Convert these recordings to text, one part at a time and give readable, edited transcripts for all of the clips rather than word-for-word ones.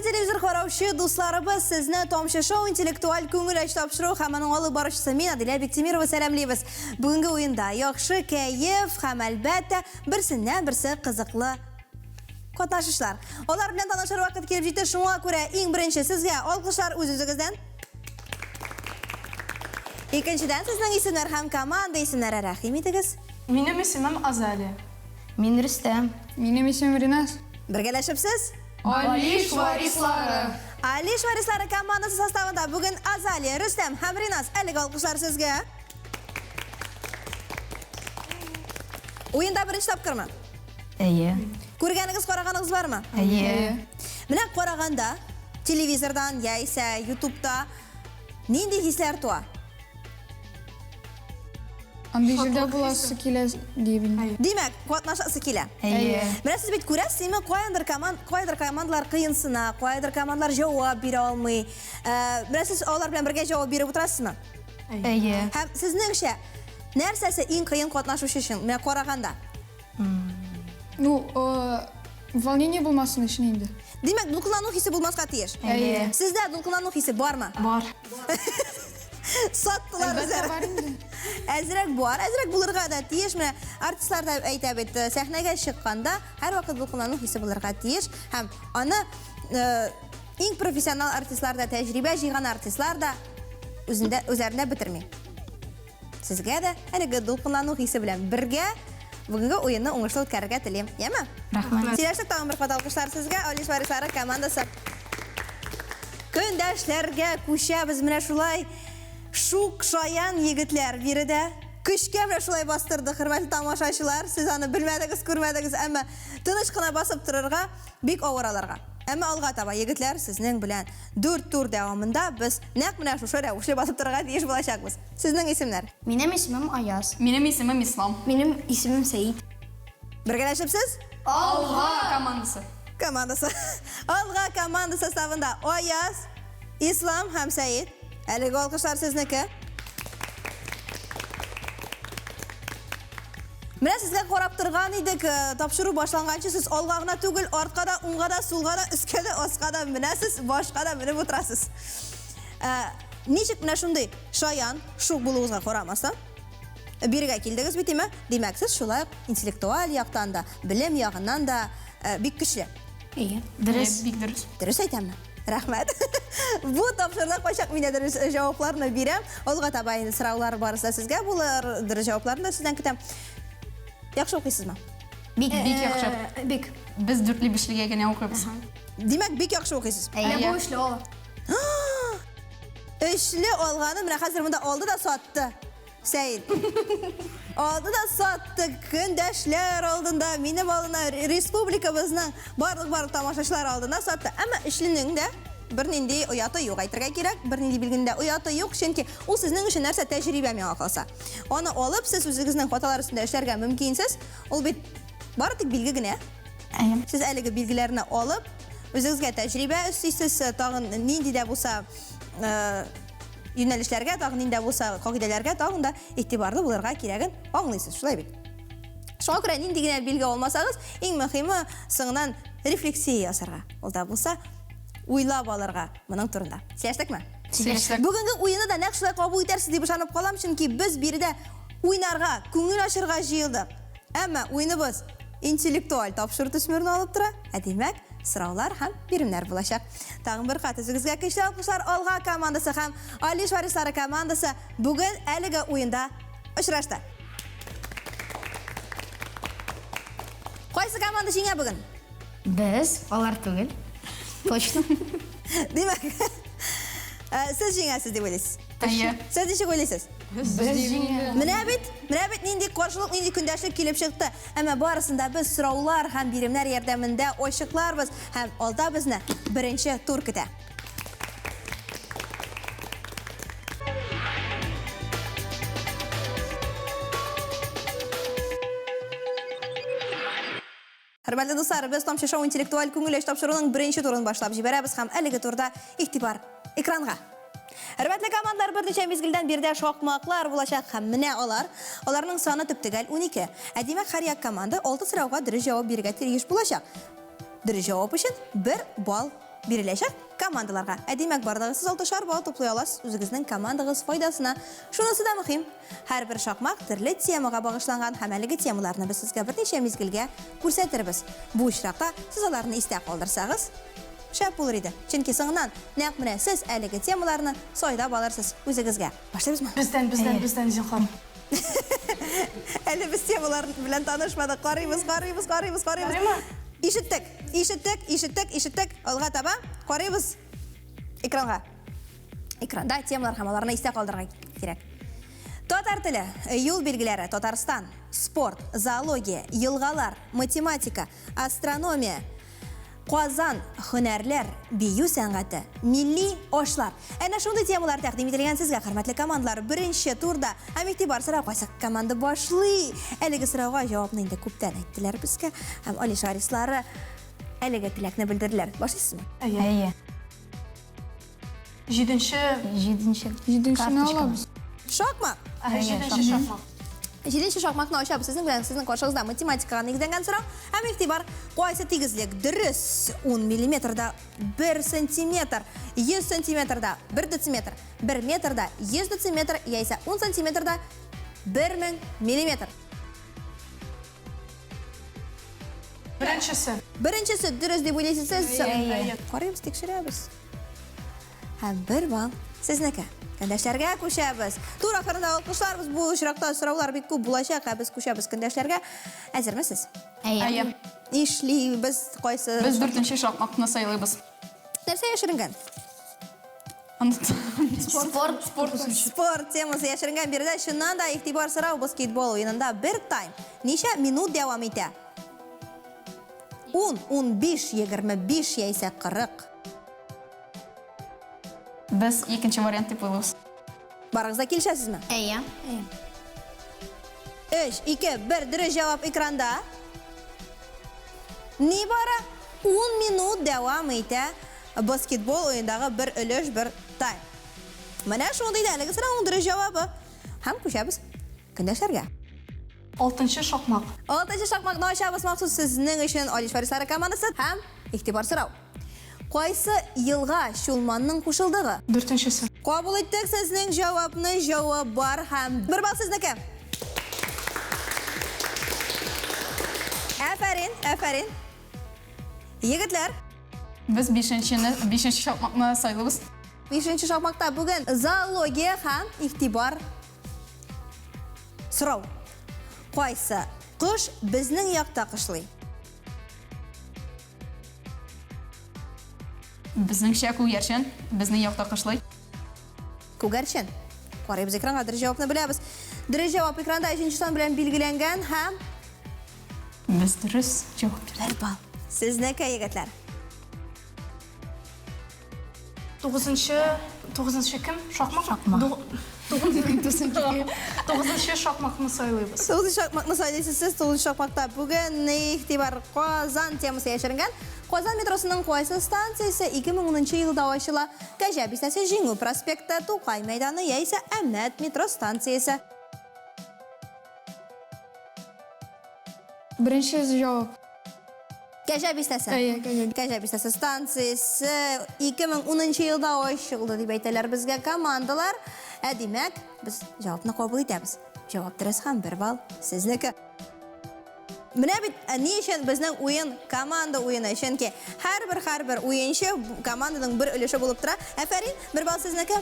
телевизор караучы дусларыбыз, сезне Тамчы шоу интеллектуаль күңел ач тапшыру һәм аның алып баручысы мин Аделя Биктимирова сәламлибез. Бүгенге уенда яхшы кәеф һәм әлбәттә берсеннән берсе кызыклы катнашучылар. Алар белән танышыр вакыт килеп җитте, шуңа күрә иң беренче сезгә алкышлар үз-үзегездән. Икенчедән сезнең исемнәр һәм команда исемнәре рәхим итегез. Минем исемем Азалия. Мин Рөстәм. Минем исемем Ринас. Бергәләшеп сез? Алиш варислары! Алиш варислары командасы составында бүген Азалия, Рөстәм һәм Ринас. Әлеге алкышлар сезгә. Уенда беренче тапкырмы? Әйе. Күргәнегез, караганыгыз бармы? Әйе. Менә караганда телевизордан яисә ютубта нинди хисләр туа? Андый җирдә буласы килә дип инде. Димәк, катнашасы килә. Әйе. Менә сез бит күрәсез, димәк, каяндыр команд, кайдыр командалар кыенсына, кайдыр командалар җавап бирә алмый. Э, менә сез алар белән бергә җавап биреп утырасызмы? Әйе. Һәм сезнеңчә, нәрсәсе иң кыен катнашучы өчен, менә караганда? Ну, э, волнение булмасын өчен инде. Димәк, дулкынлану хисе булмаска тиеш. Әйе. Сездә дулкынлану хисе бармы? Бар. Саттылар Әлбәттә үзләре. бар инде. Әзрәк бар, әзрәк булырга да тиеш. Менә артистлар да әйтә бит, э, сәхнәгә чыкканда һәрвакыт дулкынлану хисе булырга тиеш һәм аны э, иң профессионал артистлар да, тәҗрибә җыйган артистлар да үзендә үзләрендә бетерми. Сезгә дә әлеге дулкынлану хисе белән бергә бүгенге уенны уңышлы үткәрергә телим. Яме? Рәхмәт. Сөйләштек тагын бер кат алкышлар сезгә, Алиш варислары командасы. Көндәшләргә күчәбез менә шулай шук шаян егетләр биредә. Көчкә менә шулай бастырды, хөрмәтле тамашачылар. Сез аны белмәдегез, күрмәдегез, әмма тыныч кына басып торырга бик авыр аларга. Әмма алга таба, егетләр, сезнең белән дүрт тур дәвамында без нәкъ менә шушы рәвешле басып торырга тиеш булачакбыз. Сезнең исемнәр? Минем исемем Аяз. Минем исемем Ислам. Минем исемем Сәид. Бергәләшеп сез? Алга командасы. Командасы. Алга команда составында Аяз, Ислам һәм Сәид. Әлеге алкышлар сезнеке. Менә сезгә карап торган идек, э, тапшыру башланганчы сез алга гына түгел, артка да, уңга да, сулга да, өскә дә, аска да менәсез, башка да менеп утырасыз. Э, ничек менә шундый шаян, шук булуыгызга карамастан, бирегә килдегез бит, име? Димәк, сез шулай ук интеллектуаль яктан да, белем ягыннан да э, бик көчле. Әйе. Дөрес. Бик дөрес. Дөрес әйтәмме? Рәхмәт. Бу тапшыруда кайчак мин дә дөрес җавапларны бирәм. Алга таба инде сораулар барысы да сезгә булыр, дөрес җавапларны да сездән көтәм. Яхшы укыйсызмы? Бик. Бик яхшы. Бик. Без дүртле бишлегә генә укыйбыз. Димәк, бик яхшы укыйсыз. Әйе. Бу өчле ала. Өчле алганы менә хәзер монда алды да сатты. Сәет. Алды да сатты көндәшләр алдында, минем алдында, республикабызның барлык-барлык тамашачылар алдында сатты. Әмма өчленең дә бернинди ояты юк, әйтергә кирәк, бернинди билгенең дә ояты юк, чөнки ул сезнең өчен нәрсә тәҗрибә миңа калса. Аны алып, сез үзегезнең хаталар өстендә эшләргә мөмкинсез. Ул бит бары тик билге генә. Әйе. Сез әлеге билгеләрне алып, үзегезгә тәҗрибә өстисез, тагын нинди дә булса э, юнәлешләргә, тагын нинди дә булса кагыйдәләргә тагын да игътибарлы булырга кирәген аңлыйсыз, шулай бит? Шуңа күрә нинди генә билге алмасагыз, иң мөһиме соңыннан рефлексия ясарга. Ул да булса уйлап алырга моның турында. Сөйләштекме? Сөйләштек. Бүгенге уенны да нәкъ шулай кабул итәрсез дип ышанып калам, чөнки без биредә уйнарга, күңел ачырга җыелдык. Әмма уеныбыз интеллектуаль тапшыру төсмерен алып тора. Ә димәк, сораулар һәм биремнәр булачак. Тагын бер кат үзегезгә көчле алкышлар Алга командасы һәм Алиш варислары командасы бүген әлеге уенда очрашты. Кайсы команда җиңә бүген? Без, алар түгел. Точно. Димәк, э, сез җиңәсез дип уйлыйсыз. Әйе. Сез ничек уйлыйсыз? Без җиңәбез. Менә бит, менә бит нинди каршылык, нинди көндәшлек килеп чыкты. Әмма барысын да без сораулар һәм биремнәр ярдәмендә ачыкларбыз һәм алда безне беренче тур көтә. Хөрмәтле дуслар, без Тамчы шоу интеллектуаль күңел ачу тапшыруының беренче турын башлап җибәрәбез һәм әлеге турда игътибар экранга. Хөрмәтле командалар, берничә мизгелдән биредә шакмаклар булачак һәм менә алар. Аларның саны төп-төгәл 12. Ә димәк, һәр як команда 6 сорауга дөрес җавап бирергә тиеш булачак. Дөрес җавап өчен 1 балл. биреләчәк командаларга. Ә димәк, барлыгы сез алтышар балл туплый аласыз үзегезнең командагыз файдасына. Шунысы да мөһим, һәрбер шакмак төрле темага багышланган һәм әлеге темаларны без сезгә берничә мизгелгә күрсәтербез. Бу очракта сез аларны истә калдырсагыз, шәп булыр иде. Чөнки соңыннан нәкъ менә сез әлеге темаларны сайлап алырсыз үзегезгә. Башлыйбызмы? Бездән, бездән, бездән, зинһар. Әле без темалар белән танышмадык. Карыйбыз, карыйбыз, карыйбыз, карыйбыз. Карыймы? Ишеттек, ишеттек, ишеттек, ишеттек. Алга таба карыйбыз экранга. Экранда темалар һәм аларны истә калдырырга кирәк. Татар теле, юл билгеләре, Татарстан, спорт, зоология, елгалар, математика, астрономия, Казан, һөнәрләр, бию сәнгате, милли ашлар. Әнә шундый темалар тәкъдим ителгән сезгә, хөрмәтле командалар. Беренче турда һәм игътибар сорау кайсы команда башлый? Әлеге сорауга җавапны инде күптән әйттеләр безгә һәм Алиш Арислары әлеге теләкне белдерделәр. Башлыйсызмы? Әйе. Җиденче. Җиденче. Җиденчене алабыз. Шакмак. Җиденче шакмак. Җиденче шакмакны ачабыз. Сезнең белән сезнең каршыгызда математикага нигезләнгән сорау. Һәм игътибар, кайсы тигезлек дөрес? 10 миллиметрда 1 сантиметр, 100 сантиметрда 1 дециметр, 1 метрда 100 дециметр, яисә 10 сантиметрда 1000 миллиметр. Беренчесе. Беренчесе дөрес дип уйлыйсыз сез. Әйе. Карыйбыз, тикшерәбез. Һәм бер балл сезнеке. Көндәшләргә күчәбез. Тур ахырында алкышларбыз. Бу очракта сораулар бик күп булачак. Ә без күчәбез көндәшләргә. Әзермесез? Әйе. Нишлибез? Кайсы? Без дүртенче шакмакны сайлыйбыз. Нәрсә яшеренгән? Спорт. Спорт. Спорт темасы яшеренгән биредә. Чыннан да игътибар сорау баскетбол уенында бер тайм ничә минут дәвам итә? 10, 15, 25 яисә 40. Без икенче вариант дип уйлыйбыз. Барыгыз да килешәсезме? Әйе. 3, 2, 1, дөрес җавап экранда. Нибары 10 минут дәвам итә баскетбол уендагы бер өлеш, бер тайм. Менә шундый да әлеге сорауның дөрес җавабы. Һәм күчәбез көндәшләргә. Алтынчы шакмак. Алтынчы шакмакны ачабыз махсус сезнең өчен Алиш Фарислары командасы һәм игътибар сорау. Кайсы елга Чулманның кушылдыгы? Дүртенчесе. Кабул иттек сезнең җавапны, җавап бар һәм бер балл сезнеке. Афәрин, афәрин. Егетләр. Без бишенчене, бишенче шакмакны сайлыйбыз. Бишенче шакмакта бүген зоология һәм игътибар сорау. Кайсы кош безнең якта кышлый? Безнеңчә күгәрчен безнең якта кышлый. Күгәрчен. Карыйбыз экранга, дөрес җавапны беләбез. Дөрес җавап экранда өченче сан белән билгеләнгән һәм Без дөрес җавап бирдек. Бер балл. Сезнеке, егетләр. Тугызынчы, тугызынчы кем? Шакмак? Шакмак. Тугызынчы шакмакны сайлыйбыз. Тугызынчы шакмакны сайлыйсыз сез. Тугызынчы шакмакта бүген игътибар Казан темасы яшеренгән. Казан метросының кайсы станциясе 2010 елда ачыла? Кәҗә бистәсе, Җиңү проспекты, Тукай мәйданы яисә Әмәт метро станциясе? Беренче җавап. Кәҗә бистәсе. Әйе, Кәҗә. Кәҗә бистәсе станциясе 2010 елда ачылды дип әйтәләр безгә командалар. Ә димәк, без җавапны кабул итәбез. Җавап дөрес һәм бер балл сезнеке. Менә бит э, ни өчен безнең уен команда уены, чөнки һәрбер һәрбер уенчы команданың бер өлеше булып тора. Афәрин, бер балл сезнеке.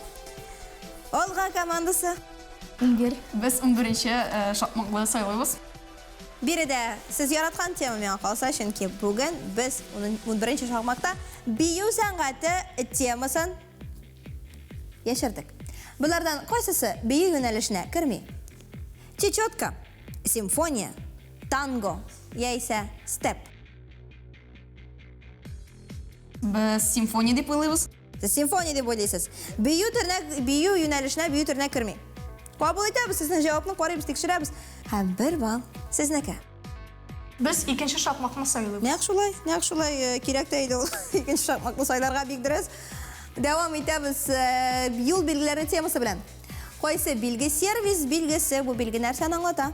Алга командасы. 11. Без 11нче э, шакмаклы сайлыйбыз. Биредә сез яраткан тема миңа калса, чөнки бүген без 11нче шакмакта бию сәнгате темасын яшердек. Болардан кайсысы бию юнәлешенә керми? Чечетка, симфония, танго яисә степ. Без симфония дип уйлыйбыз. Сез симфония дип уйлыйсыз. Бию төренә, бию юнәлешенә бию төренә керми. Кабул итәбез сезнең җавапны, карыйбыз, тикшерәбез. Һәм бер балл сезнеке. Без икенче шакмакны сайлыйбыз. Нәкъ шулай, нәкъ шулай э, кирәк тә иде ул. Икенче шакмакны сайларга бик дөрес. Дәвам итәбез э, юл билгеләре темасы белән. Кайсы билге сервис билгесе? Бу билге нәрсәне аңлата?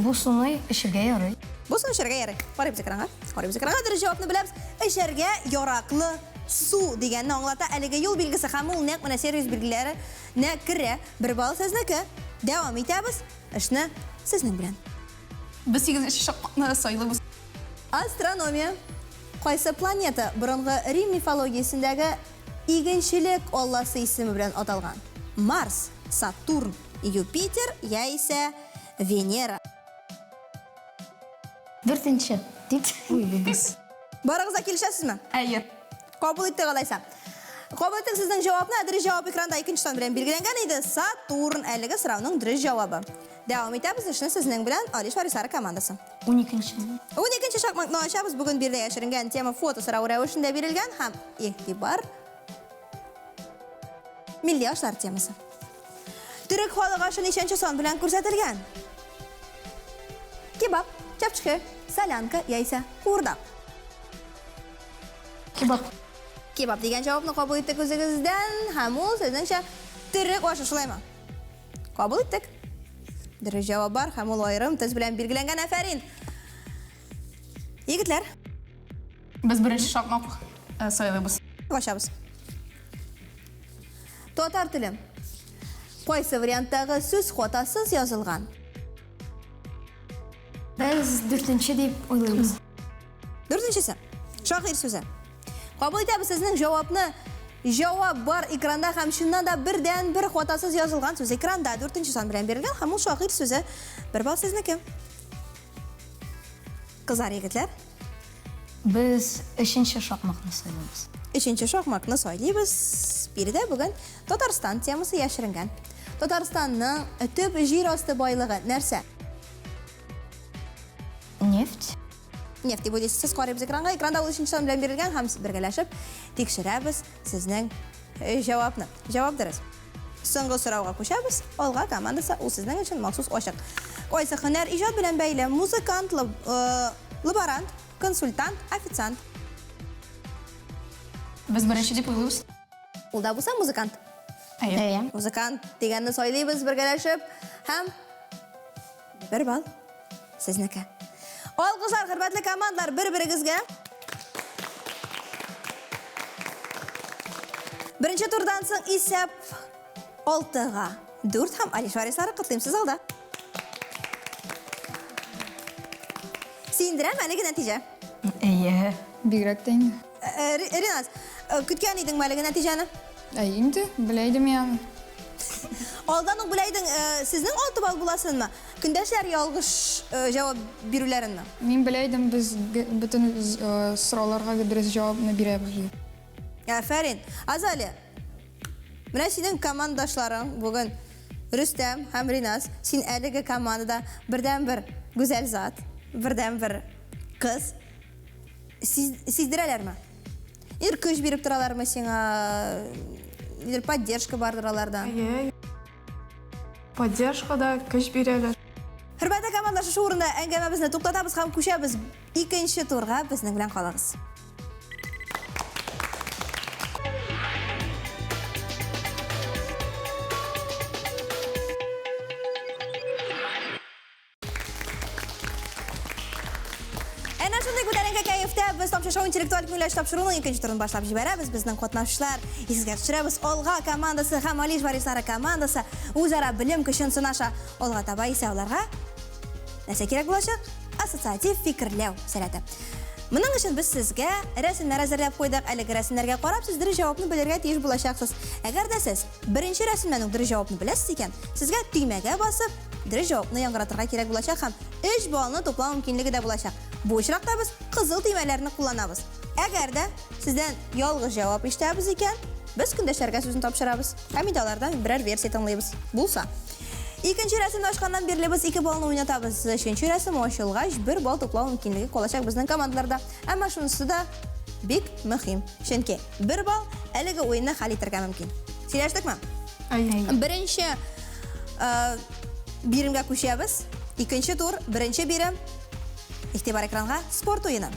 Бу суны эчергә ярый. Бусын эчәргә ярый. Карыйбыз экранга. Карыйбыз экранга. Дөрес җавапны беләбез. Эчәргә яраклы су дигәнне аңлата әлеге юл билгесе һәм ул нәкъ менә сервис билгеләренә керә. Бер балл сезнеке. Дәвам итәбез. Эшне сезнең белән. Без сигезенче шакмакны сайлыйбыз. Астрономия. Кайсы планета борынгы Рим мифологиясендәге игенчелек алласы исеме белән аталган? Марс, Сатурн, Юпитер яисә Венера. Дүртенче дип уйлыйбыз. Барыгыз да килешәсезме? Әйе. Кабул иттек алайса. Кабул иттек сезнең җавапны. Ә дөрес җавап экранда икенче сан белән билгеләнгән иде. Сатурн әлеге сорауның дөрес җавабы. Дәвам итәбез эшне сезнең белән Алиш Варислары командасы. Уникенче. Уникенче шакмакны ачабыз. Бүген биредә яшеренгән тема фото сорау рәвешендә бирелгән һәм игътибар милли ашлар темасы. Төрек халык ашы ничәнче сан белән күрсәтелгән? Кебаб, чапчхе, солянка яисә куырдак. Кебаб. Кебаб дигән җавапны кабул иттек үзегездән һәм ул сезнеңчә төрек ашы шулаймы? Кабул иттек. Дөрес җавап бар һәм ул аерым төс белән билгеләнгән. Афәрин. Егетләр. Без беренче шакмак э, сайлыйбыз. Ачабыз. Татар теле. Кайсы варианттагы сүз хатасыз язылган? Без дүртенче дип уйлыйбыз. Дүртенчесе. Шагыйрь сүзе. Кабул итәбез сезнең җавапны. Җавап бар экранда һәм чыннан да бердән бер хатасыз язылган сүз экранда дүртенче сан белән бирелгән һәм ул шагыйрь сүзе. Бер балл сезнеке. Кызлар, егетләр. Без өченче шакмакны сайлыйбыз. Өченче шакмакны сайлыйбыз. Биредә бүген Татарстан темасы яшеренгән. Татарстанның төп җир асты байлыгы нәрсә? Нефть. Нефть дип уйлыйсыз. Сез карыйбыз экранга. Экранда ул өченче сан белән бирелгән һәм бергәләшеп тикшерәбез сезнең э, җавапны. Җавап дөрес. Соңгы сорауга күчәбез. Алга командасы ул сезнең өчен махсус ачык. Кайсы һөнәр иҗат белән бәйле? Музыкант, лаб, э, лаборант, консультант, официант. Без беренче дип уйлыйбыз. Ул да булса музыкант. Әйе. Әйе. Музыкант дигәнне сайлыйбыз бергәләшеп һәм бер балл сезнеке. Алкышлар, хөрмәтле командалар, бер-берегезгә. Беренче турдан соң исәп 6-га 4 һәм Алиш варислары котлыйм сез алда. Сөендерәме әлеге нәтиҗә? Әйе. Бигрәк тә инде. Э, э, Ринат, э, көткән идеңме әлеге нәтиҗәне? Ә инде, белә идем яны. Алдан ук белә идең, сезнең 6 балл буласынмы? Көндәшләр ялгыш җавап бирүләренме? Мин белә идем, без бөтен сорауларга дөрес җавапны бирәбез дип. Афәрин. Азалия, менә синең командашларың бүген Рөстәм һәм Риназ. Син әлеге командада бердәнбер гүзәл зат, бердәнбер кыз. Сиздерәләрме? Нидер көч биреп торалармы сиңа? Нидер поддержка бардыр алардан? Әйе. Поддержка да, көч бирәләр. Хөрмәтле команда, шушы урында әңгәмәбезне туктатабыз һәм күчәбез икенче турга. Безнең белән калыгыз. Әнә шундый күтәренке кәефтә без Тамчы шоу интеллектуаль күңел ачу тапшыруының икенче турын башлап җибәрәбез. Безнең катнашучылар исегезгә төшерәбез. Алга командасы һәм Алиш варислары командасы үзара белем көчен сынаша. Алга таба исә аларга нәрсә кирәк булачак? Ассоциатив фикерләү сәләте. Моның өчен без сезгә рәсемнәр әзерләп куйдык. Әлеге рәсемнәргә карап, сез дөрес җавапны белергә тиеш булачаксыз. Әгәр дә сез беренче рәсемнән үк дөрес җавапны беләсез икән, сезгә төймәгә басып, дөрес җавапны яңгыратырга кирәк булачак һәм 3 баллны туплау мөмкинлеге дә булачак. Бу очракта без кызыл төймәләрне кулланабыз. Әгәр дә сездән ялгыш җавап ишетәбез икән, без көндәшләргә сүзне тапшырабыз һәм инде алардан берәр версия тыңлыйбыз. Булса. Икенче рәсемне ачканнан бирле без 2 баллны уйнатабыз. Өченче рәсем ачылгач, 1 балл туплау мөмкинлеге калачак безнең командаларда. Әмма шунысы да бик мөһим. Чөнки 1 балл әлеге уенны хәл итәргә мөмкин. Сөйләштекме? Беренче э, биремгә күчәбез. Икенче тур, беренче бирем. Игътибар экранга спорт уены.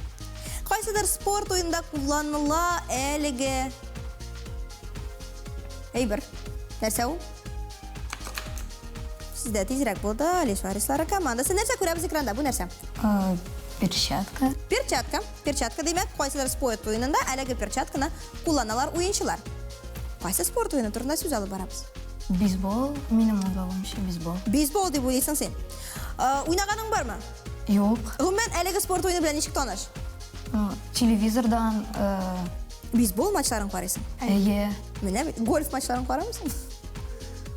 Кайсыдыр спорт уенында кулланыла әлеге әйбер. Нәрсә ул? Сездә тизрәк булды, Алиш Варислары командасы. Нәрсә күрәбез экранда? Бу нәрсә? Э, Перчатка. Перчатка. Перчатка, димәк, кайсыдыр спорт уенында әлеге перчатканы кулланалар уенчылар. Кайсы спорт уены турында сүз алып барабыз? Бейсбол, минем уйлавымча, бейсбол. Бейсбол дип уйлыйсың син. Уйнаганың бармы? Юк. Гомумән, әлеге спорт уены белән ничек таныш? Телевизордан. Бейсбол матчларын карыйсың? Әйе. Менә бит, гольф матчларын карамыйсың?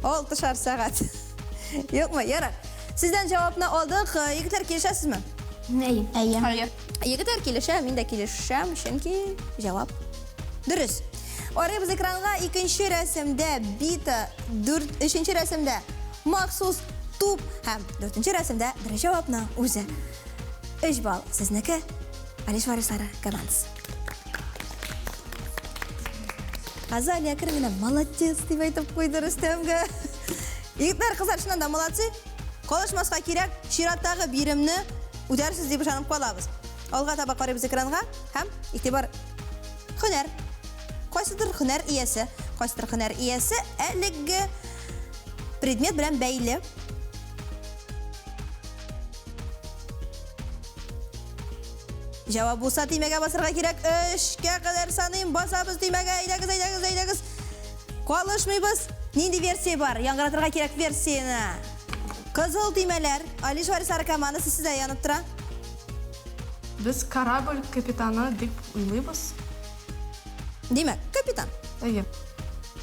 Алтышар сәгать. Юкмы? Ярар. Сездән җавапны алдык. Егетләр, килешәсезме? Әйе. Әйе. Егетләр килешә, мин дә килешәм, чөнки җавап дөрес. Карыйбыз экранга. Икенче рәсемдә бита, дүрт, өченче рәсемдә махсус туп һәм дүртенче рәсемдә дөрес җавапның үзе. Өч балл сезнеке, Алиш варислары командасы. Азалия әкрен генә молодец дип әйтеп куйды Рөстәмгә. Егетләр, кызлар, чыннан да молодцы. Калышмаска кирәк, чираттагы биремне үтәрсез дип ышанып калабыз. Алга таба карыйбыз экранга һәм игътибар һөнәр. Кайсыдыр һөнәр иясе, кайсыдыр һөнәр иясе әлеге предмет белән бәйле. Җавап булса, төймәгә басырга кирәк. Өчкә кадәр саныйм. Басабыз төймәгә. Әйдәгез, әйдәгез, әйдәгез. Калышмыйбыз. Нинди версия бар? Яңгыратырга кирәк версияне. Кызыл төймәләр. Алиш Варислары командасы сездә янып тора. Без корабль капитаны дип уйлыйбыз. Димәк, капитан. Әйе.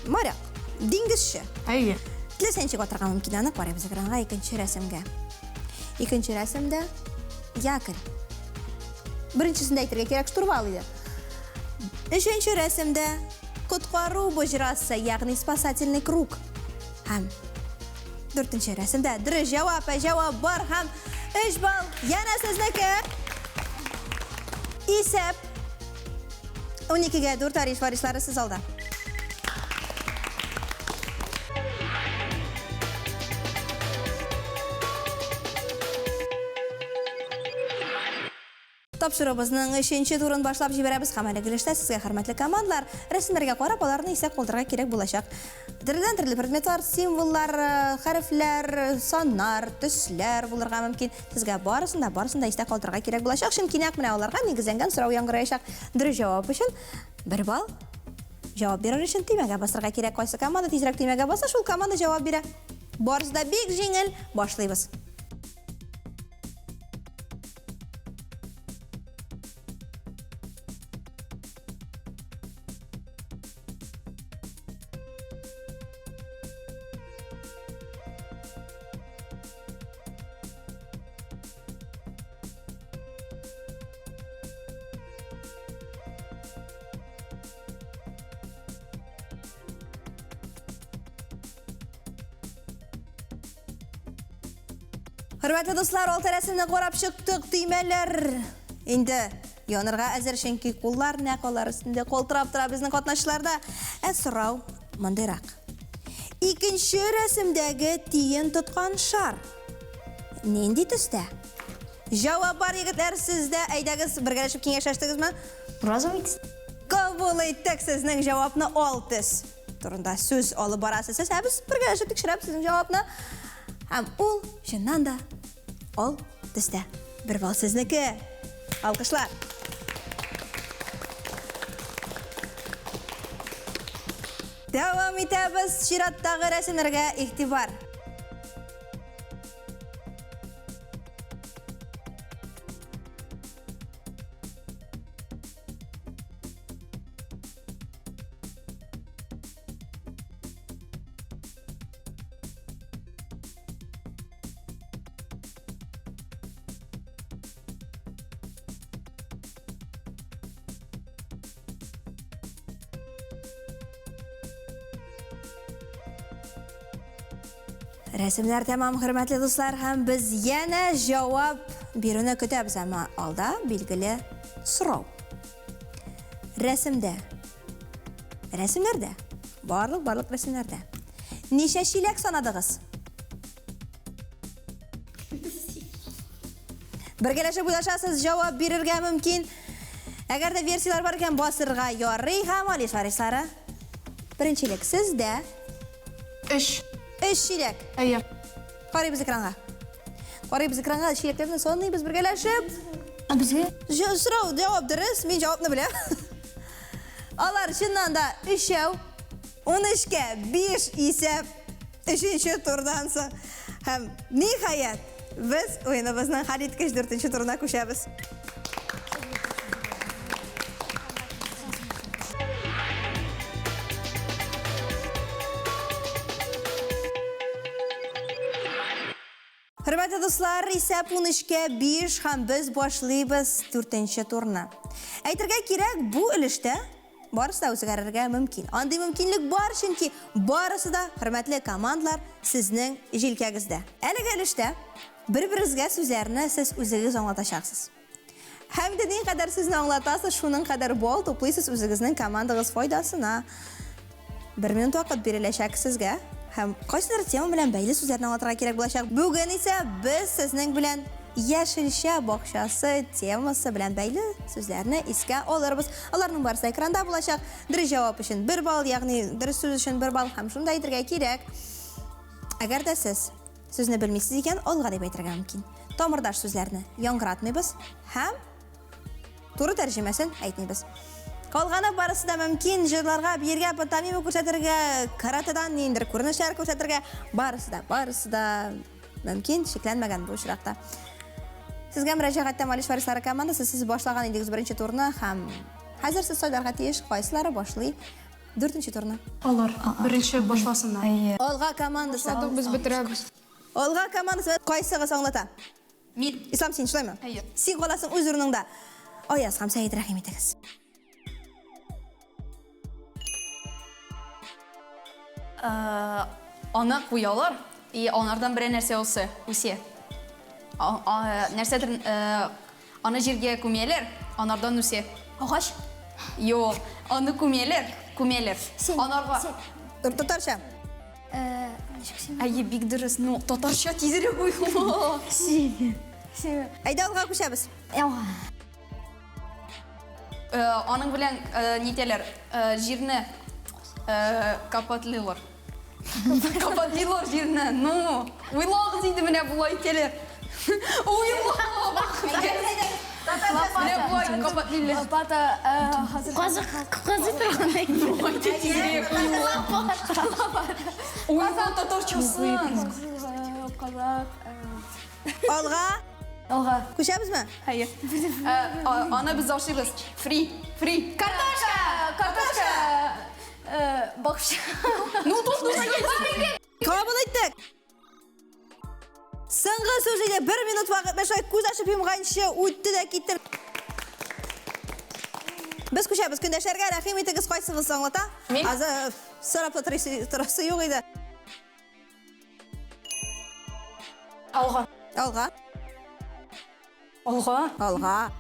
Моряк. Диңгезче. Әйе. Теләсә ничек атарга мөмкин аны. Карыйбыз экранга икенче рәсемгә. Икенче рәсемдә якорь. Беренчесендә әйтергә кирәк, штурвал иде. Өченче рәсемдә коткару боҗрасы, ягъни спасательный круг. Һәм дүртенче рәсемдә дөрес җавап, ә җавап бар һәм 3 балл янә сезнеке. Исәп 12-гә 4 Ариш варислары сез алда. Тапшыруыбызның өченче турын башлап җибәрәбез һәм әлеге өлештә сезгә, хөрмәтле командалар, рәсемнәргә карап, аларны истә калдырырга кирәк булачак. Төрледән төрле предметлар, символлар, э, хәрефләр, саннар, төсләр булырга мөмкин. Сезгә барысын да, барысын да истә калдырырга кирәк булачак, чөнки нәкъ менә аларга нигезләнгән сорау яңгыраячак. Дөрес җавап өчен бер балл. Җавап бирер өчен төймәгә басырга кирәк. Кайсы команда тизрәк төймәгә баса, шул команда җавап бирә. Барысы да бик җиңел. Башлыйбыз. Хөрмәтле дуслар, алты рәсемне карап чыктык, төймәләр инде янырга әзер, чөнки куллар нәкъ алар өстендә калтырап тора безнең катнашчыларда. Ә сорау мондыйрак. Икенче рәсемдәге тиен тоткан шар нинди төстә? Җавап бар, егетләр, сездә. Әйдәгез, бергәләшеп киңәшләштегезме? Розовый төс. Кабул иттек сезнең җавапны ал төс. Турында сүз алып барасыз сез, ә без бергәләшеп тикшерәбез сезнең җавапны. Һәм ул чыннан да ал төстә. Бер балл сезнеке. Алкышлар. Дәвам итәбез. Чираттагы рәсемнәргә игътибар. Рәсемнәр тәмам, хөрмәтле дуслар, һәм без янә җавап бирүне көтәбез, әмма алда билгеле сорау. Рәсемдә. Рәсемнәрдә. Барлык, барлык рәсемнәрдә. Ничә чиләк санадыгыз? Бергәләшеп уйлашасыз, җавап бирергә мөмкин. Әгәр дә версияләр бар икән, басырга ярый һәм Алиш варислары. Беренчелек сездә. Өч. Өч чиләк. Әйе. Карыйбыз экранга. Карыйбыз экранга, чиләкләрне саныйбыз бергәләшеп. Ә безгә? Сорау, җавап дөрес, мин җавапны беләм. Алар чыннан да өчәү. 13-кә 5 исәп өченче турдан соң. Һәм ниһаять, без уеныбызның хәлиткеч дүртенче турына күчәбез. Хөрмәтле дуслар, исәп 13-кә 5 һәм без башлыйбыз дүртенче турны. Әйтергә кирәк, бу өлештә барысы да үзгәрергә мөмкин. Андый мөмкинлек бар, чөнки барысы да, хөрмәтле командалар, сезнең җилкәгездә. Әлеге өлештә бер-берегезгә сүзләрне сез үзегез аңлатачаксыз. Һәм дә никадәр сүзне аңлатасыз, шуның кадәр балл туплыйсыз үзегезнең командагыз файдасына. Бер минут вакыт биреләчәк сезгә һәм кайсыдыр тема белән бәйле сүзләрне аңлатырга кирәк булачак. Бүген исә без сезнең белән яшелчә бакчасы темасы белән бәйле сүзләрне искә алырбыз. Аларның барысы экранда булачак. Дөрес җавап өчен бер балл, ягъни дөрес сүз өчен бер балл һәм шуны да әйтергә кирәк. Әгәр дә сез Сүзне белмисез икән, алга дип әйтергә мөмкин. Тамырдаш сүзләрне яңгыратмыйбыз һәм туры тәрҗемәсен әйтмибез. Калганы барысы да мөмкин, җырларга, биергә, пантомима күрсәтергә, каратэдан ниндидер күренешләр күрсәтергә, барысы да, барысы да мөмкин, шикләнмәгән бу очракта. Сезгә мөрәҗәгать итәм, Алиш варислары командасы, сез башлаган идегез беренче турны һәм хәзер сез сайларга тиеш, кайсылары башлый Дүртенче турны. Алар беренче башласыннар. Әйе. Алга командасы. Башладык, без бетерәбез. Алга командасы кайсыгыз аңлата? Мин. Ислам, син шулаймы? Әйе. Син каласың үз урыныңда. Аяз һәм Сәет, рәхим итегез. Аны куялар, и анардан берәр нәрсә үсә. Үсә. Нәрсәдер Аны җиргә күмәләр, анардан үсә. Агач? Юк, аны күмәләр, күмәләр. Син, Анарга. син. Татарча. Э, ничек син? Әйе, бик дөрес. Ну, татарча тизрәк уйла. Син. Син. Әйдә алга күчәбез. Ява. Э, аның белән э, нитәләр, э, җирне э, капатлыйлар. Капатлыйлар җирне. Ну, уйлагыз инде менә болай итәләр. Уйла! Менә болай капатлыйлар. Лопата, хәзер. Казык, казый торган Болай тизрәк уйла. Уйла татарчасын. Казак. Алга. Алга. Күчәбезме? Хәер. Аны без ашыйбыз. Фри, фри. Картошка! Картошка! Бакча. Ну, тут нужно Кабул иттек. Соңгы сүз иде. Бер минут вакыт менә шулай күз ачып йомганчы үтте дә китте. Без күчәбез көндәшләргә. Рәхим итегез, кайсыгыз аңлата? Мин. Азы сорап та торасы торасы юк иде. Алга. Алга. Алга. Алга.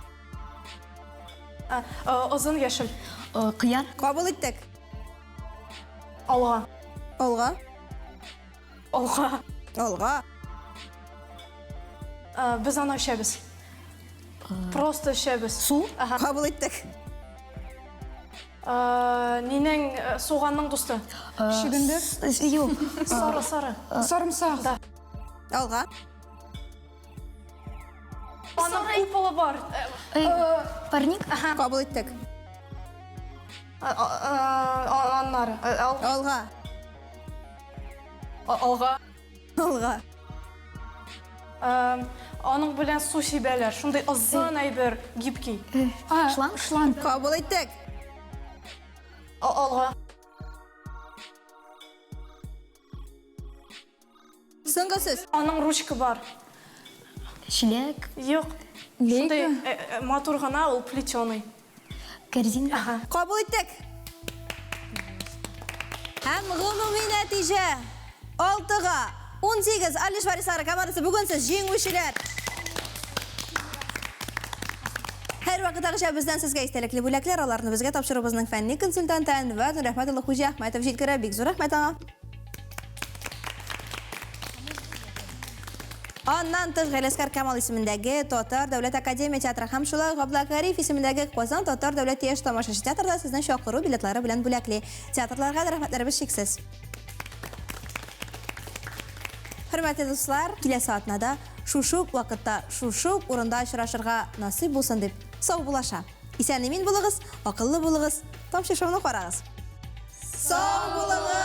Озын яшел. Кыяр. Кабул иттек. Алга. Алга. Алга. Алга. Без аны эчәбез. Просто эчәбез. Су. Кабул иттек. Нинең суганның дусты? Чөгендер. Юк. Сары, сары. Сарымсак. Да. Алга. Аның куполы бар. Парник. Кабул иттек. Аннары. Алга. Алга. Алга. Аның белән су сибәләр. Шундый озын әйбер, гибкий. Шланг. Шланг. Кабул иттек. Алга. Соңгы сүз. Аның ручка бар. Чиләк. Юк. Лейка. Шундый э, э, матур гына ул плетеный. Корзинка. Кабул иттек. Һәм гомуми нәтиҗә 6-га 18 Алиш Варислары командасы бүген сез җиңүчеләр. Һәрвакыттагыча бездән сезгә истәлекле бүләкләр, аларны безгә тапшыруыбызның фәнни консультанты Әнвәр Нурәхмәт улы Хуҗиәхмәтов җиткерә. Бик зур рәхмәт аңа. Аннан тыш Галиәсгар Камал исемендәге Татар дәүләт академия театры һәм шулай ук Габдулла Кариев исемендәге Казан татар дәүләт яшь тамашачы театры да сезне чакыру билетлары белән бүләкли. Театрларга да рәхмәтләребез чиксез. Хөрмәтле дуслар, киләсе атнада шушы ук вакытта, шушы ук урында очрашырга насыйп булсын дип саубуллаша. Исән-имин булыгыз, акыллы булыгыз, Тамчы шоуны карагыз. Сау булыгыз!